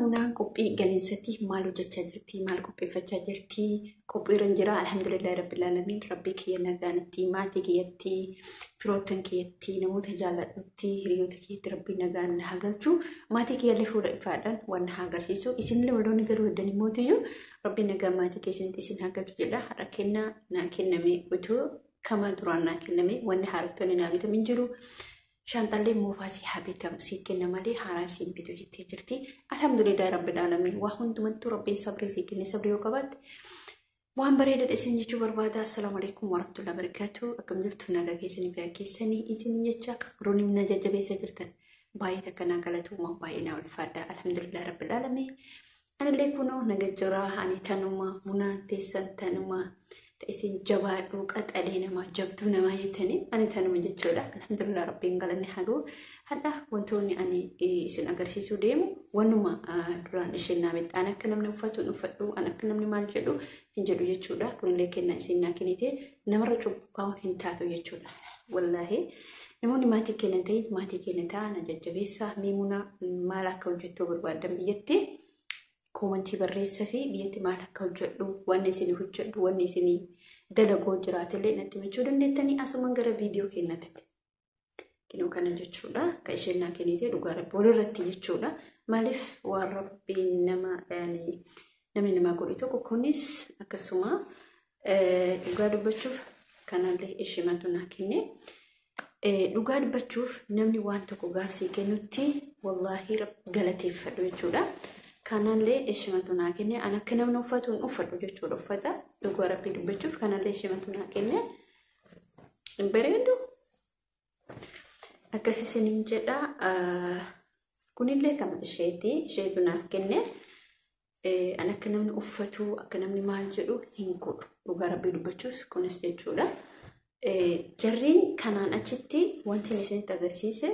Munaan qophii galiinsatti maal hojjechaa jirti? Maal qopheeffachaa jirti? Qophiirra jira. Alhamdulillahi rabbil aalamiin. Rabbii kiyya nagaanitti, maatii kiyyatti, firoottan kiyyatti, namoota jaalladhutti, hiriyoota kiyyatti rabbii nagaan na haa galchu. Maatii kiyyallee fuula ifaadhaan waan na haa agarsiisu. Isinillee walloonni garuu heddan immootiyyuu rabbii nagaan maatii keessanitti isin haa galchu jedha. Har'a kennaa naa kenname otoo kama duraan naa kenname wanni haarottoonni naa bitamu hin jiru. Shaanxallee moofaa si haa bitamu si kenna malee haaraa si hin bitu jettee jirti. Alhamdulillah rabbil aalamiin waa hundumattuu rabbiin sabrii si kenne sabrii yoo qabaatte waan bareedaadha isin jechuu barbaada. Assalaamu alaikum warahmatullahi wabarakatuh. Akkam jirtu nagaa keessanii fi keessanii isin jecha roonni na jajjabeessaa jirtan baay'ee takka naa galatooma baay'ee naa ulfaadha. Alhamdulillah rabbil aalamiin. Anillee kunoo naga jira ani tanuma munaan teessan tanuma isin jabaadhu qaxalee namaa jabduu namaa jettanii ani tanuma jechuudha. Alhamdulillah rabbiin galanni haa ga'u. Hadha wantoonni ani isin agarsiisuu deemu wanuma duraan isheen naa bitte an akka namni uffatu hin uffadhu an akka namni maal jedhu hin jedhu jechuudha. Kunillee kennaa isin naa kennite namarra cubbuu kaa'uun hin taatu jechuudha. Wallaahi namoonni maatii kennan ta'in maatii kennan ta'a na jajjabeessaa miimuna maal akka hojjettuu barbaadan biyyatti koomantii barreessa fi biyyatti maal akka hojjedhu wanni isin hojjedhu wanni isin dalagoo jiraatellee natti himachuu dandeettanii asumaan gara viidiyoo kennatitti. Kinoo kana jechuudha. Akka isheen naa kennite dhugaa rabbi walirratti jechuudha. Maaliif waan rabbiin nama namni namaa godhe tokko kunis akkasuma dhugaa dubbachuuf kanallee ishematu naa kenne. Dhugaa dubbachuuf namni waan tokko gaafsii kennutti wallaahi galateeffadhu jechuudha. Kanallee ishematu naa kenne. An akka namni uffatu hin uffadhu jechuudha uffata. Dhugaa rabbii dubbachuuf kanallee ishematu naa kenne. Hin bareedu. Akkas isiniin jedha. Kunillee kan isheeti. Isheetu naaf kenne. An akka namni uffatu akka namni maal jedhu hin godhu. Dhugaa rabbii dubbachuuf kunis jechuudha. Jarriin kanaan achitti wanti isinitti agarsiise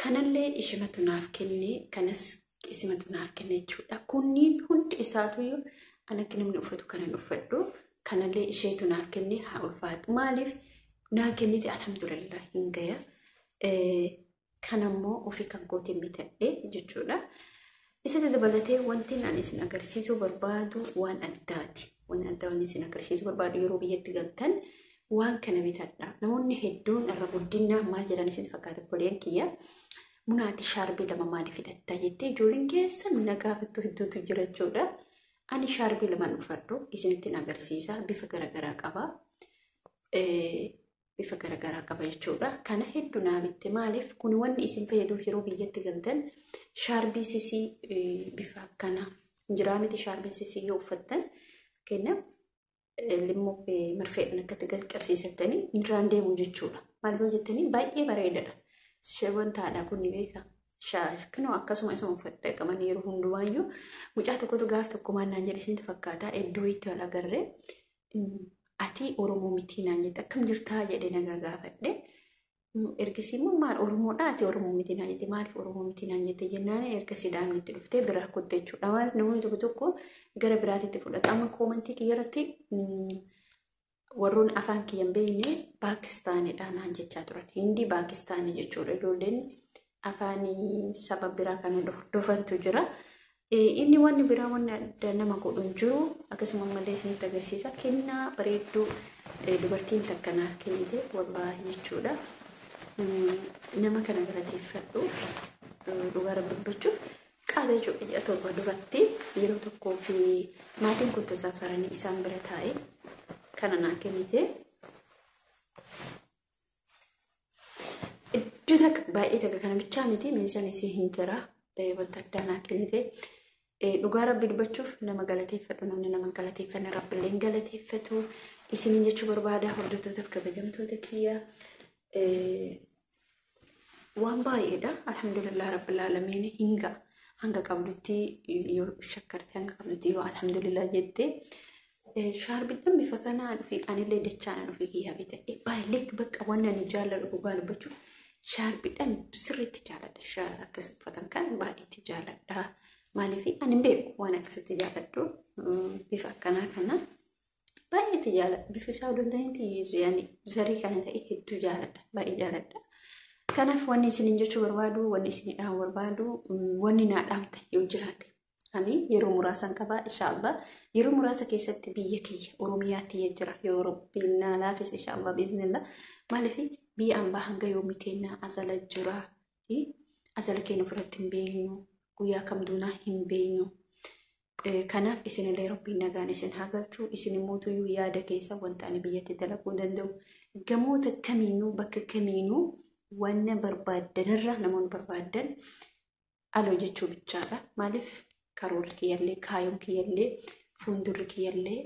kanallee ishematu naaf kenne kanas isimatu naaf kenne jechuudha. Kunniin hundi isaatuyyuu an akka namni uffatu kanan uffadhu kanallee isheetu naaf kenne haa ulfaatu. Maaliif naa kennite alhamdulillah hin gaya. Kanammoo ofii kan kootiin bitadhe jechuudha. Isa dabalatee wanti ani isin agarsiisuu barbaadu waan addaati. Waan addaa wanti isin agarsiisuu barbaadu yeroo biyyatti galtan waan kana bitadha. Namoonni hedduun irra guddina maal jedhan isin fakkaata obboleen kiyya. Munaati shaarbii lama maaliif hidhatta jettee ijoolleen keessan na gaafattu hedduutu jira jechuudha. Ani shaarbii lamaan uffadhu isinittiin agarsiisa. Bifa garaagaraa qaba. Bifa garaagaraa qaba jechuudha. Kana hedduu naa bitte maaliif kun wanni isin fayyaduuf yeroo biyyatti galtan shaarbii sisii bifa akkana jiraa miti shaarbiin sisii yoo uffattan fakkeenyaaf limmoo marfeedhaan akkatti qabsiisattanii irraan deemu jechuudha. Maaliif yoo jettanii baay'ee bareedadha. Wantaadha kun ni beeka. Kinoo akkasuma isuma uffadha qaban yeroo hundumaayyuu mucaa tokkotu gaaf tokko maal naan jedhe isinitti fakkaata iddoo itti wal agarree ati Oromoo miti naan jette akkam jirtaa jedhee nagaa gaafadhe. Ergasii immoo maal Oromoodha ati Oromoo miti naan jette maaliif Oromoo miti naan jette jennaan ergasii daa'imni itti dhuftee biraa kutte jechuudha. Maaliif namoonni tokko tokko gara biraatitti fudhata. Amma koomantii kiyya irratti warroon afaan kiyya hin beekne Paakistaanidha naan jechaa turan. Hindii Paakistaanii jechuudha. Ijoolleen afaanii saba biraa kan hordofantu jira. Inni wanni biraa wanni adda nama godhu hin jiru. Akkasuma malee isinitti agarsiisa. Kennaa bareedduu dubartiin takka naaf kennite wallaahi jechuudha. Nama kana galateeffadhu dhugaa rabbi dubbachuuf qaala jechuudha. Ji'a 7 duratti yeroo tokkoo fi maatiin kun tasaafaranii isaan bira taa'e kana naa kennite. Iddoo takka baay'ee takka kana bichaa miti meeshaan isii hin jira. Wanta addaa naa kennite. Dhugaa rabbi dubbachuuf nama galateeffadhu namni nama galateeffanne rabbillee hin galateeffatu. Isiniin jechuu barbaada hordoftootaaf kabajamtoota kiyya. Waan baay'eedha. Alhamdulillah rabbil aalamiin hin ga'a. Hanga qabdutti yoo shakkarte hanga qabdutti yoo alhamdulillah jette shaarbiidhaan bifa kanaan ofii anillee dachaanaan ofii kiyyaa bitadhe baay'ee bakka waan ani jaalladhu dhugaa dubbachuuf shaarbiidhaan sirriitti jaalladha. Akkas uffatan kan baay'eetti jaalladha. Maaliif ani hin beeku waan akkasitti jaalladhu bifa akkanaa kana baay'eetti jaalladha. Bifa isaa odoo hin ta'in zarii kana ta'e hedduu jaalladha. Baay'ee jaalladha. Kanaaf wanni isiniin jechuu barbaadu, wanni isinii dhaamu barbaadu, wanni naa dhaamta yoo jiraate. Ani yeroo muraasan qaba inshaallah. Yeroo muraasa keessatti biyya kiyya Oromiyaa tiyya jira. Yoo Rabbiin naa laafise inshaallah biiznillah. Maaliif biyya ambaa hanga yoomii teennaa azala jira. Azala keenya ofirratti hin beeknu. Guyyaa kam duunaa hin beeknu. Kanaaf isinillee Rabbiin nagaan isin haa galchu. Isin immoo tuyyuu yaada keessa wanta ani biyyatti dalaguu danda'u. Gamoota kamiinuu bakka kamiinuu wanna barbaaddanirra namoonni barbaaddan ala hojjechuu bichaadha. Maaliif karoorri kiyyallee kaayoon kiyyallee fuuldurri kiyyallee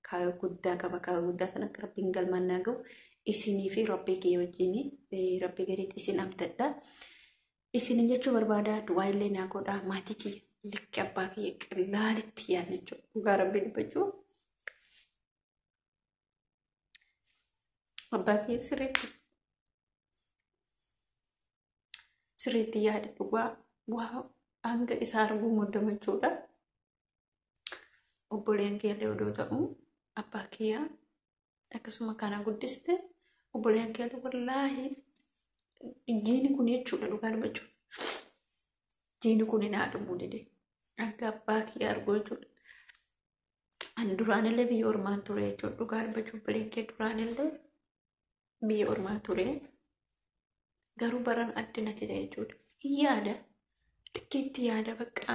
kaayoo guddaa qaba. Kaayoo guddaa sana akka Rabbiin galmaan naa gahu isinii fi Rabbii kiyya wajjin Rabbii gaditti isin abdadha. Isinin jechuu barbaada du'aa illee naa godhaa maatii kiyya likki abbaa kiyya qillaalitti yaadna jechuudha. Dhugaa Rabbii dubbachuu. Abbaa kiyya sirriitti sirriitti yaada dhugaa waa hanga isaa arguu muddamachuudha. Obboleen kiyyallee odoo ta'u abbaa kiyya akkasuma kana guddiste obboleen kiyyallee wallaahi jiini kun jechuudha dhugaa dubbachuu. Jiini kun hin haadhamu dide hanga abbaa kiyya arguu jechuudha. Ani duraanillee biyya ormaan ture jechuudha dhugaa dubbachuu obboleen kiyya duraanillee biyya ormaa ture. Garuu baran adda natti ta'e jechuudha. Yaada likkiitti yaada bakka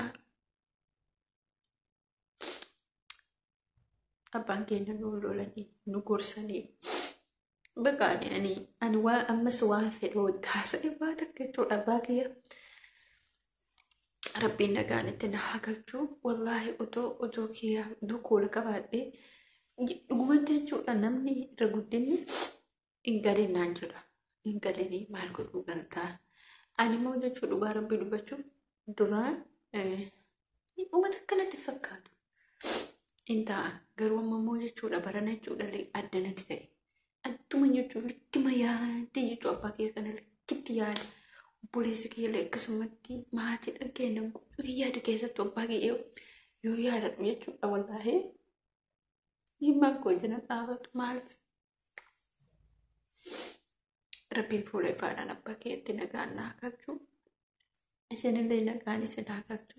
abbaan keenya nu lolanii nu gorsanii bakka ani ani waa ammas waa fedhu taasise waa takka jechuudha abbaa kiyya. Rabbiin nagaan itti na haa galchu wallaahi otoo kiyya dukkoola qabaadhee dhugumatti jechuudha namni irra guddinni hin galin naan jedha. Hin galinii maal godhuu galtaa? Ani immoo jechuu dhugaa Rabbii dubbachuuf duraan uummata akkanatti fakkaatu. Hin ta'a. Garuu amma immoo jechuudha barana jechuudha adda natti ta'e. Adduma jechuun likkima yaadde jechuu abbaa kiyya kana likkitti yaada. Obboleessi kiyya akkasumatti maatii keenya guutuu yaadu keessattuu abbaa kiyya yoo yaadadhu jechuudha wallaahi. Dhimmaan koo jala dhaabatu maaliif? Rabbiin fuula ifaadhaan abbaa kiyyatti nagaan naa galchu. Isinillee nagaan isin haa galchu.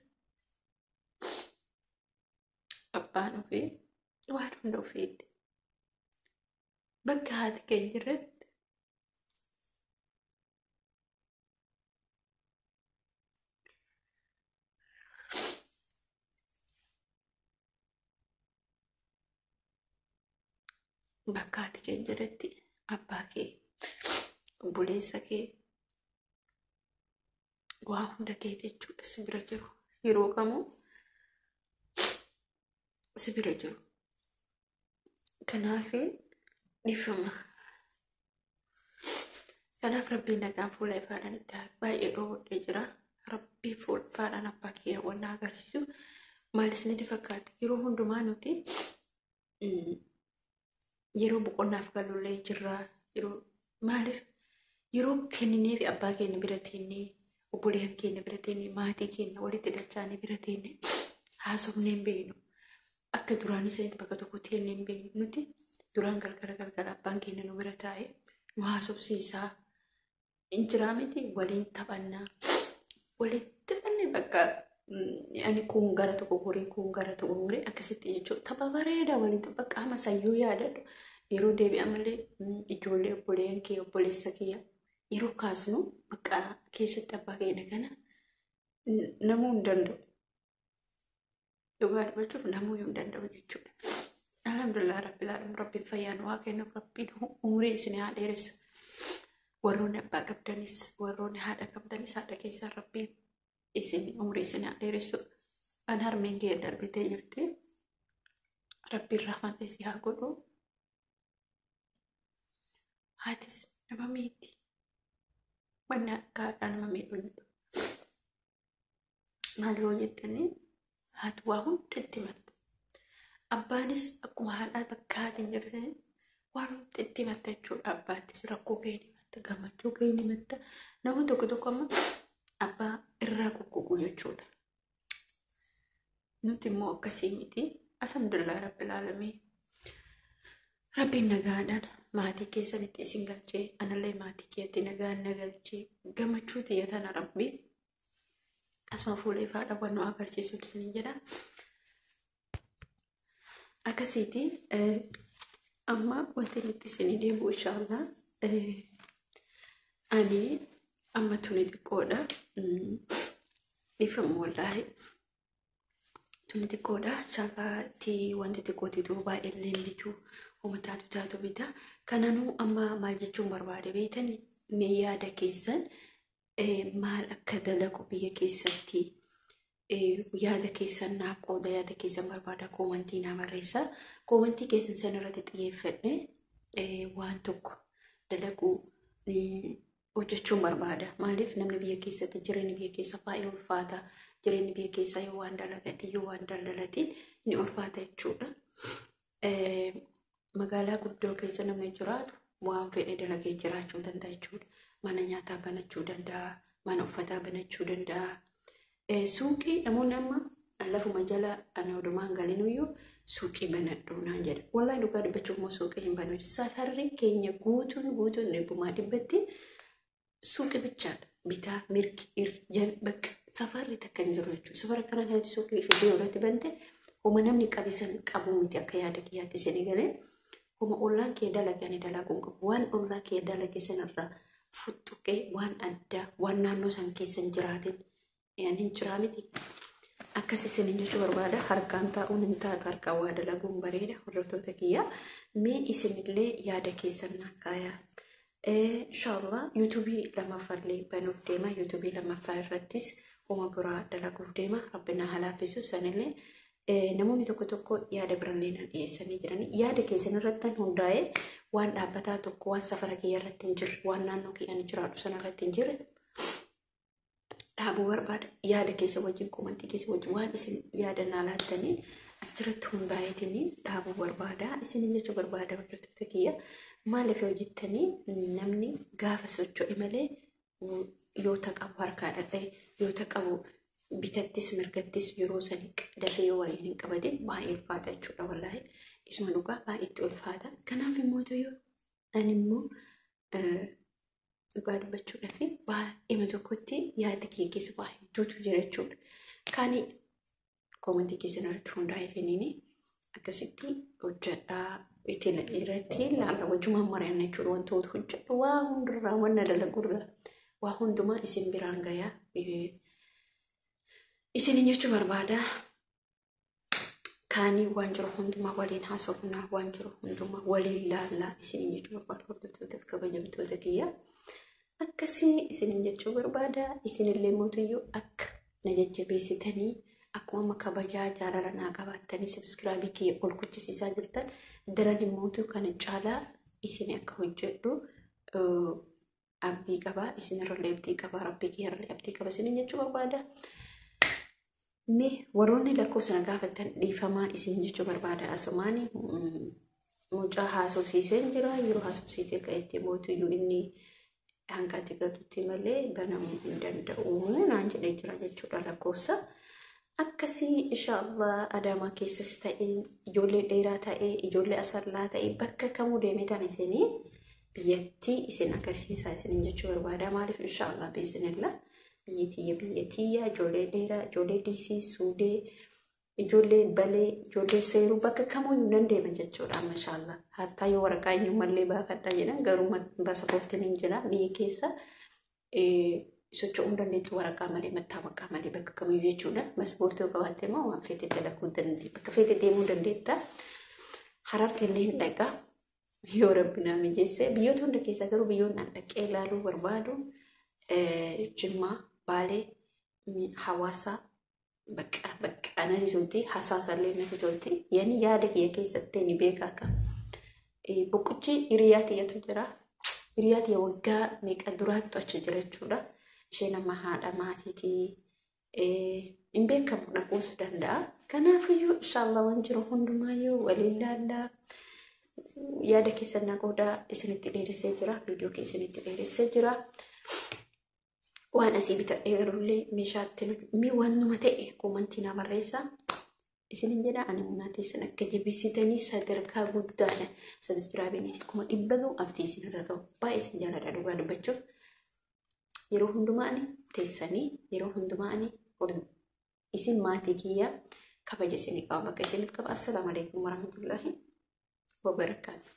Abbaan ofii waan hunda ofiitti. Bakka haati keenya jirretti bakka haati keenya jirretti abbaa kee obboleessa kee waa hunda kee jechuudha si bira jiru yeroo kamuu si bira jiru. Kanaaf dhiifama. Kanaaf Rabbiin nagaan fuula ifaadhaan itti baay'ee dhoowwadhee jira. Rabbiin fuula ifaadhaan abbaa kiyya wanna agarsiisu maal isinitti fakkaata? Yeroo hundumaa nuti yeroo boqonnaaf galullee jirra. Yeroo maaliif yeroo kenninee fi abbaa keenya bira teennee obboleeyyan keenya bira teennee maatii keenya walitti dachaanii bira teennee haasofnee hin beeknu. Akka duraan isinitti bakka tokko teennee hin beeknu. Nuti duraan galgala galgala abbaan keenya nu bira taa'ee nu haasofsiisaa. Injiraa miti waliin taphannaa. Walitti taphannee bakka ani kun gara tokko goree kun gara tokko goree akkasitti jechuudha. Tapha bareedaa waliin bakka amma sayyoo yaadadhu. Yeroo deebi'a malee ijoollee obboleeyyan kee obboleessa kiyya yeroo kaasnu bakka keessatti abbaa keenya kana namuu hin danda'u. Dhugaa dubbachuuf namuu hin danda'u jechuudha. Alhamdulillah rabbil alamin Rabbiin fayyaa nu haa kennuuf Rabbiin umurii isin haa dheeressu. Warroonni abbaa qabdanis warroonni haadha qabdanis haadha keessaan Rabbiin isin umurii isin haa dheeressu. An harmeen kee darbitee jirti. Rabbiin rahmata isii haa godhu. Haatis nama miitti. Wanni akka haadhaa nama miidhu hin jiru. Maal yoo jettanii haati waa hunda itti himatta. Abbaanis akkuma haadhaa bakka haati hin jirre waan hunda itti himatta jechuudha. Abbaattis rakkoo kee ni himatta, gammachuu kee ni himatta. Namni tokko tokko amma abbaa irraa guggugu jechuudha. Nuti immoo akkasii miti. Alhamdulillah rabbil aalamiin. Rabbiin nagaadhaan Maatii keessanitti isin galchee, anallee maatii kiyyatti nagaan na galchee, gammachuu tiyya tana Rabbi asuma fuula ifaadha waan nu agarsiisu isiniin jedha. Akkasiiti amma wanti nuti isinii deebi'u inshaallah ani amma tuni xiqqoodha. Dhiifama wallaahi. Tuni xiqqoodha. Inshaallah itti wanti xiqqootitu baay'eellee hin bitu. Homa taatu taatu bita. Kananuu amma maal jechuun barbaade beektani? Mee yaada keessan maal akka dalagu biyya keessatti yaada keessan naaf qooda, yaada keessan barbaada, koomantii naa barreessa. Koomantii keessan san irratti xiyyeeffadhe waan tokko dalaguu hojjechuun barbaada. Maaliif namni biyya keessatti jireenyi biyya keessa baay'ee ulfaata. Jireenyi biyya keessaa yoo waan dalagate yoo waan daldalate ni ulfaata jechuudha. Magaalaa guddoo keessa namni jiraatu waan fedhe dalagee jiraachuu danda'a jechuudha. Mana nyaataa banachuu danda'a, mana uffataa banachuu danda'a. Suuqii namoonni amma lafuma jala ana odumaan galinuyyuu suuqii banadhu naan jedha. Wallaahi dhugaa dubbachuuf immoo suuqii hin banu. Safarri keenya guutuun guutuun dhibbumaa dhibbatti suuqii bichaadha. Bitaa, mirgi, irri, bakka safarri takka hin jiru jechuudha. Safara akkana kanatti suuqii fiddee irratti bante homa namni qabisan qabu miti akka yaada kiyyaatti isinii galee. Homa ollaan kee dalage ani dalaguu hin qabu. Waan ollaa kee dalage sanarraa futtuqee waan addaa waan naannoo san keessa hin jiraatin yani hin jiraa miti. Akkas isiniin jechuu barbaada. Harkaan taa'uun hin taatu, harkaan waa dalaguun bareeda hordoftoota kiyya. Mee isinillee yaada keessan naa kaayaa. Inshaallah yuutuubii lammaffaallee banuuf deema. Yuutuubii lammaffaa irrattis homa biraa dalaguuf deema. Rabbi na haa laaffisu sanillee. Namoonni tokko tokko yaada birallee na dhiyeessanii jirani. Yaada keessan irratti hundaa'ee waan dhaabbataa tokko, waan safara kiyya irratti hin jirre, waan naannoo kiyya ani jiraadhu sana irratti hin jirre dhaabuu barbaada. Yaada keessa wajjin, komantii keessa wajjin, waan isin yaada naa laattanii achirratti hundaa'eetiin dhaabuu barbaada. Isin jechuu barbaada hordoftoota kiyya. Maaliif yoo jettanii, namni gaafa socho'e malee yoo qabu harkaa dhadha'e, yoo qabu bitattis mirgattis yeroo sani dafee yoo waliin hin qabatin baay'ee ulfaata jechuudha wallaahi. Isuma dhugaa baay'ee itti ulfaata. Kanaaf immoo yoo ani immoo dhugaa dubbachuudhaaf baay'ee tokkotti yaada kiyya keessa waa hedduutu jira jechuudha. Kaani koomantii keessan irratti hundaa'eetiniin akkasitti hojjedhaa ittiin irratti ilaalla, wajjumaan mari'anna jechuudha. Wantoota hojjedhu waa hundirraa, wanna dalagurraa waa hundumaa isin biraan gayaa isinin jechuu barbaada. Kaanii waan jiru hundumaa waliin haasofnaa, waan jiru hundumaa waliin laallaa isinin jechuu barbaada hordoftoota fi kabajamtoota kiyya. Akkasii isinin jechuu barbaada. Isinillee mootiyyuu akka na jajjabeessitanii, akkuma amma kabajaa jaalala naa qabaattanii subscribe kiyya ol kuchisiisaa jirtan, daran immootu kana caalaa isin akka hojjedhu abdii qaba. Isinirrallee abdii qaba. Rabbii kiyyarrallee abdii qaba isinin jechuu barbaada. Mee warroonni lakkoofsa na gaafattan dhiifamaa isin jechuu barbaada. Asumaani mucaa haasofsiiseen jira. Yeroo haasofsiisee ka'etti mootiyyuu inni hanqatti galtutti malee banamuu hin danda'u naan jedhee jira jechuudha lakkoofsa. Akkasii inshaallah Adaamaa keessas ta'e, ijoollee dheeraa ta'e, ijoollee Asallaa ta'e, bakka kamuu deemee tan isinii biyyattii isin agarsiisaa isinin jechuu barbaada. Maaliif inshaallah biizinillah biyyi tiyya biyya tiyya, ijoollee dheeraa, ijoollee Diisii, Suudee, ijoollee Balee, ijoollee Seeruu, bakka kamuyyuu nan deema jechuudha amma inshaallah. Hattaa yoo waraqaa eenyummallee baafadha jedhan garuu paasapoortiin hin jira, biyya keessa socho'uu dandeettu waraqaa malee, mattaawaqaa malee bakka kamiyyuu jechuudha. Paaspoortii yoo qabaatte immoo waan feete dalaguu dandeetta. Bakka feete deemuu dandeetta. Harargee illee hin dhaqa. Yoo Rabbi naa mijeesse biyyoota hunda keessa, garuu biyyoonni an dhaqee ilaaluu barbaadu Jimmaa, Baalee, Hawaasaa bakka bakka natti tolti. Hasaasallee natti tolti. Yani yaada kiyya keessatti ni beeka akka. Boqochii hiriyaa tiyyatu jira. Hiriyaa tiyya waggaa meeqa duraattu achi jira jechuudha. Isheen amma haadha maatiitii hin beekamu, dhaquus danda'a. Kanaafiyyuu inshaallah waan jiru hundumaayyuu waliin laallaa. Yaada keessan na qoodaa, isinitti dheeressee jira. Viidiyoo kee isinitti dheeressee jira. Waan asii bitadhee garullee meeshaatti mi waan numa ta'e koomantii na barreessa. Isinin jedha, ani munaa teessan akka jabeessitanii sadarkaa guddaadha. Sabiskiraabiin isin 100,000 ga'u abdii isin irra ga'u. Baay'ee isin jaaladha dhugaa dubbachuuf. Yeroo hundumaa ani teessanii, yeroo hundumaa ani isin maatii kiyya kabaja isinii qaba, bakka isiniif qaba. Assalaamu alaikum warahmatullaahi wabarakaatu.